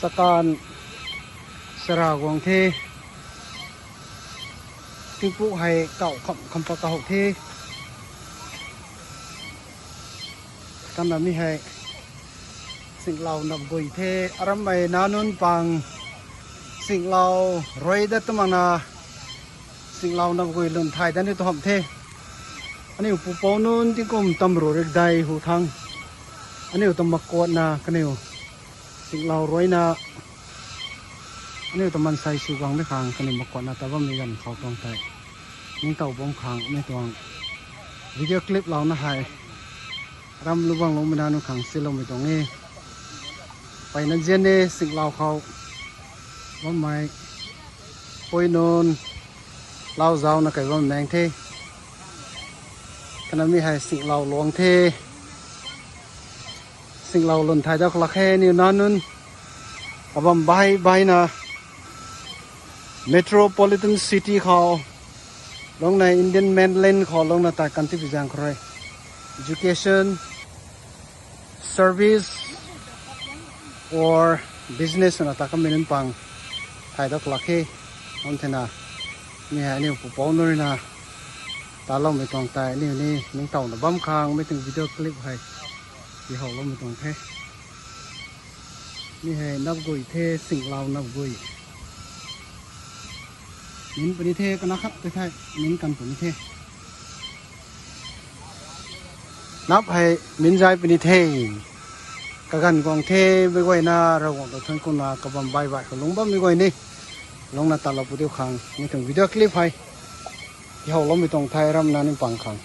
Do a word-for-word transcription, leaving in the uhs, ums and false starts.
Kakan sara guang the. Tingpuk hei kauh kham kham pa kahow the. Kana mi hei singlau nap gui the. Arammei nac nunc pang singlau rui dat twmana, singlau nap gui lun thay dat ni tu hamh the. Aniu pupouc nunc tingkum tamru rikdei hu thang, aniu ta makuatna kaniw singlau ruina, aniu ta mansei sw guang de khang kaniw makuatna ta bammei ganv khou tuang tei ningtow bam khang mi tuang video clip louna hei ram lu bang lungmei nac nunc khang siloumei tuang e. Peyna zian e singlau khou bammei pui nunc lau zauna kai bam maeng the. Kana mi hei singlau luang the. Singlau lun thay dat khou lak khe aniu nac nunc kabam bai baina metropolitan city khou lungna Indian mainland khou lungna tai kantipui zaeng khou rui education, service or business swna ta kamei nunc pang thay dat khou lak khe. Kum thena mi hei aniu pupouc nunc ruina taloumei tuang tei aniu ni ningtowna bam khang mi tuang video clip hei tihowloumei tuang the. Mi hei nap gui the, singlau nap gui. Min puni the, kana khat tei thei min kan puni the. Nap hei min zai puni the. Kaganv guang the, meic guayna Ravguangc ta thuanc kuna kabam bai bai khou lung bammei guay ni lungna talou pu diu khang mi tuang video clip hei tihowloumei tuang the, ramna ni pang khang.